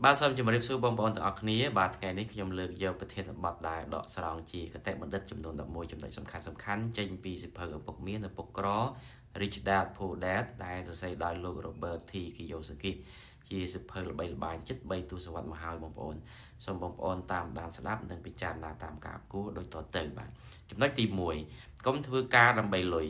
បាទសូមជម្រាបសួរបងប្អូនទាំងអស់គ្នាបាទថ្ងៃនេះខ្ញុំលើកយកប្រធានបទដែលដកស្រង់ជាគតិបណ្ឌិតចំនួន11ចំណុចសំខាន់សំខាន់ចេញពីសៀវភៅឪពុកមានឪពុកក្រ Rich Dad Poor Dad ដែលសរសេរដោយលោក Robert T Kiyosaki ជាសៀវភៅល្បីល្បាញជិត3ទសវត្សរ៍មកហើយបងប្អូនសូមបងប្អូនតាមដានស្ដាប់និងពិចារណាតាមការគួរដូចតទៅបាទចំណុចទី1កុំធ្វើការដើម្បីលុយ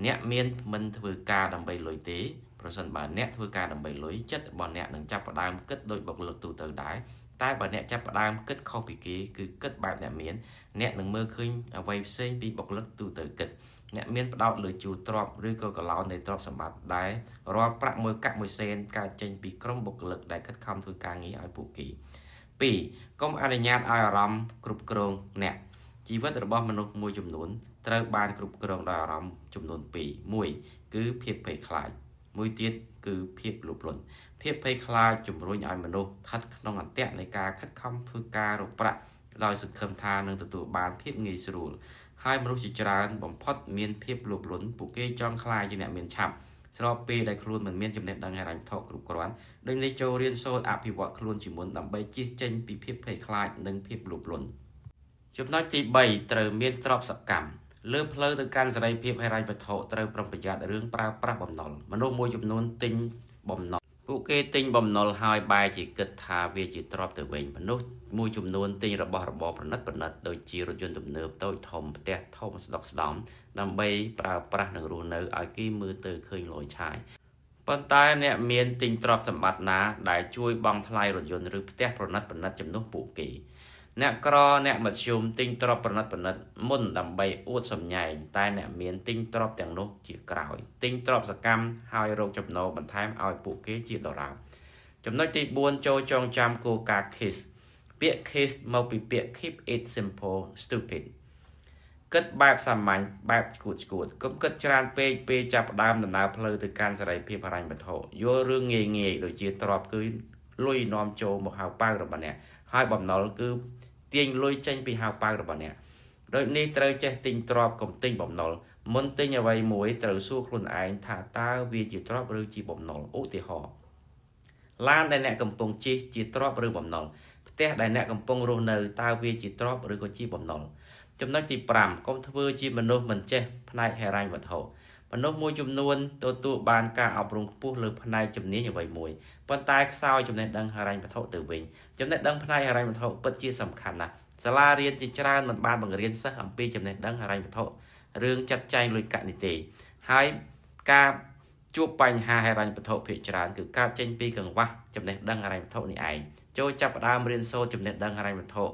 អ្នកមានមិនធ្វើការដើម្បីលុយទេប្រសិនបើអ្នកធ្វើការដើម្បីលុយចិត្តរបស់អ្នកនឹងចាប់ផ្ដើមគិតដូចបុគ្គលិកទូទៅដែរតែបើអ្នកចាប់ផ្ដើមគិតខុសពីគេគឺគិតបែបអ្នកមានអ្នកនឹងមើលឃើញអ្វីផ្សេងពីបុគ្គលិកទូទៅគិតអ្នកមានផ្ដោតលើជួរទ្រព្យឬក៏កឡោននៃទ្រព្យសម្បត្តិដែលរាល់ប្រាក់មួយកាក់មួយសេនកើតចេញពីក្រុមបុគ្គលិកដែលខិតខំធ្វើការងារឲ្យពួកគេ2កុំអនុញ្ញាតឲ្យអារម្មណ៍គ្រប់គ្រងអ្នកជីវិតរបស់មនុស្សមួយចំនួនត្រូវបានគ្រប់គ្រងដោយអារម្មណ៍ចំនួន2 1គឺភាពភ័យខ្លាចមួយទៀតគឺភាពលោភលន់ភាពភ័យខ្លាចជំរុញឲ្យមនុស្សស្ថិតក្នុងអន្ទាក់នៃការខិតខំធ្វើការរកប្រាក់ដោយសង្ឃឹមថានឹងទទួលបានភាពងាយស្រួលហើយមនុស្សជាច្រើនបំផុតមានភាពលោភលន់ពួកគេចង់ក្លាយជាអ្នកមានឆាប់ស្របពេលដែលខ្លួនមិនមានចំណេះដឹងហិរញ្ញវត្ថុគ្រប់គ្រាន់ដូចនេះចូលរៀនសូត្រអភិវឌ្ឍខ្លួនជាមុនដើម្បីជៀសចេញពីភាពភ័យខ្លាចនិងភាពលោភលន់ចំណុចទី3ត្រូវមានទ្រព្យសកម្មលើផ្លូវទៅកាន់សេរីភាពហិរញ្ញវត្ថុត្រូវប្រុងប្រយ័ត្នរឿងប្រើប្រាស់បំណុលមនុស្សមួយចំនួនទិញបំណុលពួកគេទិញបំណុលហើយបែរជាគិតថាវាជាទ្រព្យទៅវិញមនុស្សមួយចំនួនទិញរបស់របរប្រណិតប្រណិតដូចជារថយន្តទំនើបតូចធំផ្ទះធំស្ដុកស្ដំដើម្បីប្រើប្រាស់និងរស់នៅឲ្យគេមើលទៅឃើញលយឆាយប៉ុន្តែអ្នកមានទិញទ្រព្យសម្បត្តិណាដែលជួយបង់ថ្លៃរថយន្តឬផ្ទះប្រណិតប្រណិតជំនួសពួកគេអ្នកក្រអ្នកមធ្យមទិញទ្រព្យប្រណិតប្រណិតមុនដើម្បីអួតសម្ញែងតែអ្នកមានទិញទ្រព្យទាំងនោះជាក្រោយទិញទ្រព្យសកម្មហើយរកចំណូលបន្ថែមឲ្យពួកគេជាដរាបចំណុចទី4ចូលចងចាំគោលការណ៍ KISS ពាក្យ KISS មកពីពាក្យ keep it simple stupid គិតបែបសាមញ្ញបែបឈួតឈួតកុំគិតច្រើនពេកពេលចាប់ផ្ដើមដំណើរផ្លូវទៅកាន់សេរីភាពហិរញ្ញវត្ថុយល់រឿងងាយងាយដូចជាទ្រព្យគឺលុយនាំចូលមកហៅប៉ៅរបស់អ្នកហើយបំណុលគឺទាញលុយចេញពីហៅប៉ៅរបស់អ្នកដូចនេះត្រូវចេះទិញទ្រព្យកុំទិញបំណុលមុនទិញអ្វីមួយត្រូវសួរខ្លួនឯងថាតើវាជាទ្រព្យឬជាបំណុលឧទាហរណ៍ឡានដែលអ្នកកំពុងជិះជាទ្រព្យឬបំណុលផ្ទះដែលអ្នកកំពុងរស់នៅតើវាជាទ្រព្យឬក៏ជាបំណុលចំណុចទី5កុំធ្វើជាមនុស្សមិនចេះផ្នែកហិរញ្ញវត្ថុមនុស្សមួយចំនួនទទួលបានការអប់រំខ្ពស់លើផ្នែកជំនាញអ្វីមួយប៉ុន្តែខ្សោយចំណេះដឹងហិរញ្ញវត្ថុទៅវិញចំណេះដឹងផ្នែកហិរញ្ញវត្ថុពិតជាសំខាន់ណាស់សាលារៀនជាច្រើនមិនបានបង្រៀនសិស្សអំពីចំណេះដឹងហិរញ្ញវត្ថុរឿងចាត់ចែងលុយកាក់នេះទេហើយការជួបបញ្ហាហិរញ្ញវត្ថុភាគច្រើនគឺកើតចេញពីកង្វះចំណេះដឹងហិរញ្ញវត្ថុនេះឯងចូលចាប់ផ្ដើមរៀនសូត្រចំណេះដឹងហិរញ្ញវត្ថុ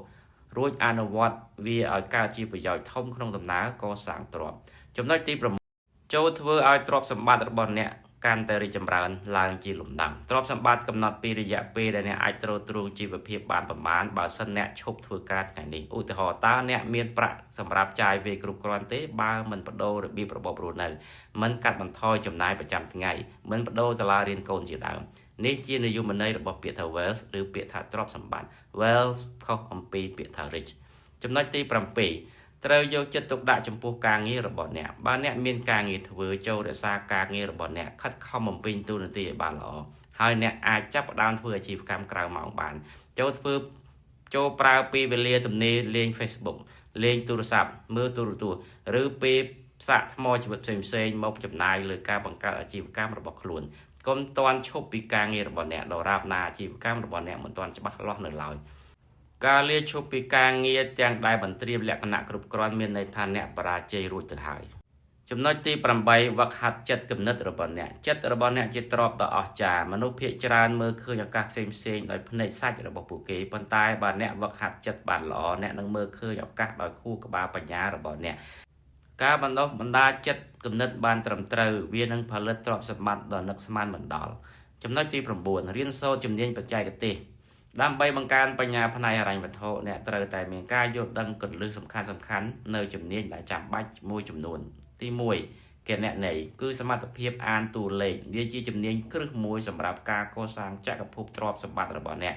រួចអនុវត្តវាឲ្យកើតជាប្រយោជន៍ធំក្នុងដំណើរកសាងទ្រព្យចំណុចទី6ចូលធ្វើឲ្យទ្រព្យសម្បត្តិរបស់អ្នកកាន់តែរីកចម្រើនឡើងជាលំដាប់ទ្រព្យសម្បត្តិកំណត់ពីរយៈពេលដែលអ្នកអាចទ្រទ្រង់ជីវភាពបានប្រមាណបើសិនអ្នកឈប់ធ្វើការថ្ងៃនេះឧទាហរណ៍តើអ្នកមានប្រាក់សម្រាប់ចាយវាយគ្រប់គ្រាន់ទេបើមិនបដូររបៀបរបបរស់នៅមិនកាត់បន្ថយចំណាយប្រចាំថ្ងៃមិនបដូរសាលារៀនកូនជាដើមនេះជានិយមន័យរបស់ពាក្យថា wealth ឬពាក្យថាទ្រព្យសម្បត្តិ wealth ខុសអំពីពាក្យថា rich ចំណុចទី7ត្រូវយកចិត្តទុកដាក់ចំពោះការងាររបស់អ្នកបើអ្នកមានការងារធ្វើចូលរក្សាការងាររបស់អ្នកខិតខំបំពេញតួនាទីឲ្យបានល្អហើយអ្នកអាចចាប់ផ្ដើមធ្វើអាជីវកម្មក្រៅម៉ោងបានចូលធ្វើចូលប្រើពេលវេលាទំនេរលេង Facebook លេងទូរស័ព្ទមើលទូរទស្សន៍ឬពេលសាកថ្មជីវិតផ្សេងផ្សេងមកចំណាយលើការបង្កើតអាជីវកម្មរបស់ខ្លួនកុំទាន់ឈប់ពីការងាររបស់អ្នកដរាបណាអាជីវកម្មរបស់អ្នកមិនទាន់ច្បាស់លាស់នៅឡើយការលាឈប់ពីការងារទាំងដែលបន្ត្រៀមលក្ខណៈគ្រប់គ្រាន់មានន័យថាអ្នកបរាជ័យរួចទៅហើយចំណុចទី8វឹកហាត់ចិត្តគំនិតរបស់អ្នកចិត្តរបស់អ្នកជាទ្រព្យដ៏អស្ចារ្យមនុស្សភាគច្រើនមើលឃើញឱកាសផ្សេងផ្សេងដោយភ្នែកសាច់របស់ពួកគេប៉ុន្តែបើអ្នកវឹកហាត់ចិត្តបានល្អអ្នកនឹងមើលឃើញឱកាសដោយខួរក្បាលបញ្ញារបស់អ្នកការបណ្ដុះបណ្ដាលចិត្តគំនិតបានត្រឹមត្រូវវានឹងផលិតទ្រព្យសម្បត្តិដ៏នឹកស្មានមិនដល់ចំណុចទី9រៀនសូត្រជំនាញបច្ចេកទេសដើម្បីបង្កើនបញ្ញាផ្នែកហិរញ្ញវត្ថុអ្នកត្រូវតែមានការយល់ដឹងគន្លឹះសំខាន់សំខាន់នៅជំនាញដែលចាំបាច់មួយចំនួនទី1គណនេយ្យគឺសមត្ថភាពអានតួលេខវាជាជំនាញគ្រឹះមួយសម្រាប់ការកសាងចក្រភពទ្រព្យសម្បត្តិរបស់អ្នក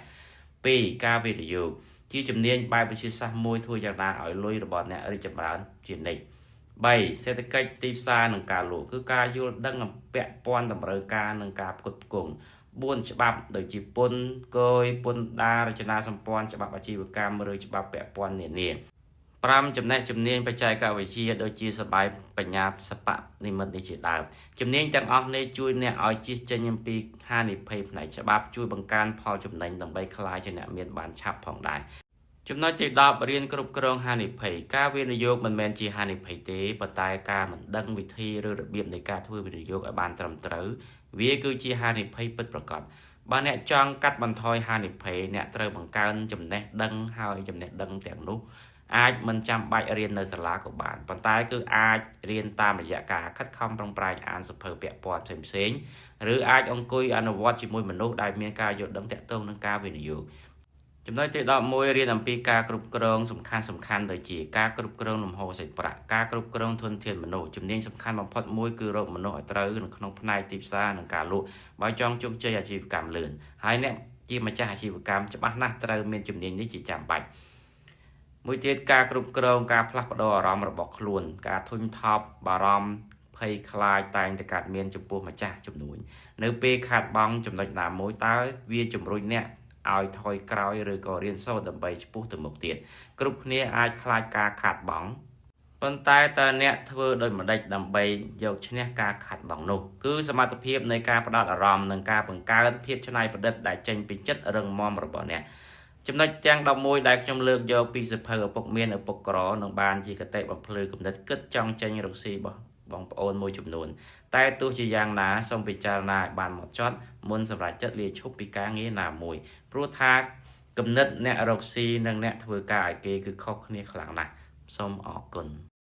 2ការវិនិយោគជាជំនាញបែបវិទ្យាសាស្ត្រមួយធ្វើយ៉ាងណាឲ្យលុយរបស់អ្នករីកចម្រើនជានិច្ច3សេដ្ឋកិច្ចទីផ្សារនិងការលក់គឺការយល់ដឹងពាក់ព័ន្ធតម្រូវការនិងការផ្គត់ផ្គង់ 4ច្បាប់ដូចជាពន្ធគយពន្ធដាររចនាសម្ព័ន្ធច្បាប់អាជីវកម្មឬច្បាប់ពាក់ព័ន្ធនានា5ចំណេះជំនាញបច្ចេកវិទ្យាដូចជាសបាយបញ្ញាសបនិមិត្តនេះជាដើមជំនាញទាំងអស់នេះជួយអ្នកឲ្យជៀសចេញអំពីហានិភ័យផ្នែកច្បាប់ជួយបង្កើនផលចំណេញដើម្បីក្លាយជាអ្នកមានបានឆាប់ផងដែរចំណុចទី10រៀនគ្រប់គ្រងហានិភ័យការវិនិយោគមិនមែនជាហានិភ័យទេប៉ុន្តែការមិនដឹងវិធីឬរបៀបនៃការធ្វើវិនិយោគឲ្យបានត្រឹមត្រូវវាគឺជាហានិភ័យពិតប្រាកដបើអ្នកចង់កាត់បន្ថយហានិភ័យអ្នកត្រូវបង្កើនចំណេះដឹងហើយចំណេះដឹងទាំងនោះអាចមិនចាំបាច់រៀននៅសាលាក៏បានប៉ុន្តែគឺអាចរៀនតាមរយៈការខិតខំប្រឹងប្រែងអានសៀវភៅពាក់ព័ន្ធផ្សេងៗឬអាចអង្គុយអនុវត្តជាមួយមនុស្សដែលមានការយល់ដឹងទាក់ទងនឹងការវិនិយោគចំណុចទី11រៀនអំពីការគ្រប់គ្រងសំខាន់សំខាន់ដូចជាការគ្រប់គ្រងលំហូរសាច់ប្រាក់ការគ្រប់គ្រងធនធានមនុស្សជំនាញសំខាន់បំផុតមួយគឺរកមនុស្សឲ្យត្រូវនៅក្នុងផ្នែកទីផ្សារនិងការលក់បើចង់ជោគជ័យអាជីវកម្មលឿនហើយអ្នកជាម្ចាស់អាជីវកម្មច្បាស់ណាស់ត្រូវមានជំនាញនេះជាចាំបាច់មួយទៀតការគ្រប់គ្រងការផ្លាស់ប្ដូរអារម្មណ៍របស់ខ្លួនការធុញថប់បារម្ភភ័យខ្លាចតែងតែកើតមានចំពោះម្ចាស់ជំនួញនៅពេលខាតបង់ចំណុចណាមួយតើវាជំរុញអ្នកឲ្យថយក្រោយឬក៏រៀនសូត្រដើម្បីឆ្ពោះទៅមុខទៀតគ្រប់គ្នាអាចខ្លាចការខាតបង់ប៉ុន្តែតើអ្នកធ្វើដោយម្ដេចដើម្បីយកឈ្នះការខាតបង់នោះគឺសមត្ថភាពនៃការផ្ដោតអារម្មណ៍និងការបង្កើតភាពច្នៃប្រឌិតដែលចេញពីចិត្តរឹងមាំរបស់អ្នកចំណុចទាំង11ដែលខ្ញុំលើកយកពីសៀវភៅឪពុកមានឪពុកក្រនឹងបានជាគតិបំភ្លឺគំនិតគិតចង់ចេញរកស៊ីរបស់បងប្អូនមួយចំនួនតែទោះជាយ៉ាងណាសូមពិចារណាឲ្យបានហ្មត់ចត់មុនសម្រេចចិត្តលាឈប់ពីការងារណាមួយព្រោះថាគំនិតអ្នករកស៊ីនិងអ្នកធ្វើការឲ្យគេគឺខុសគ្នាខ្លាំងណាស់សូមអរគុណ។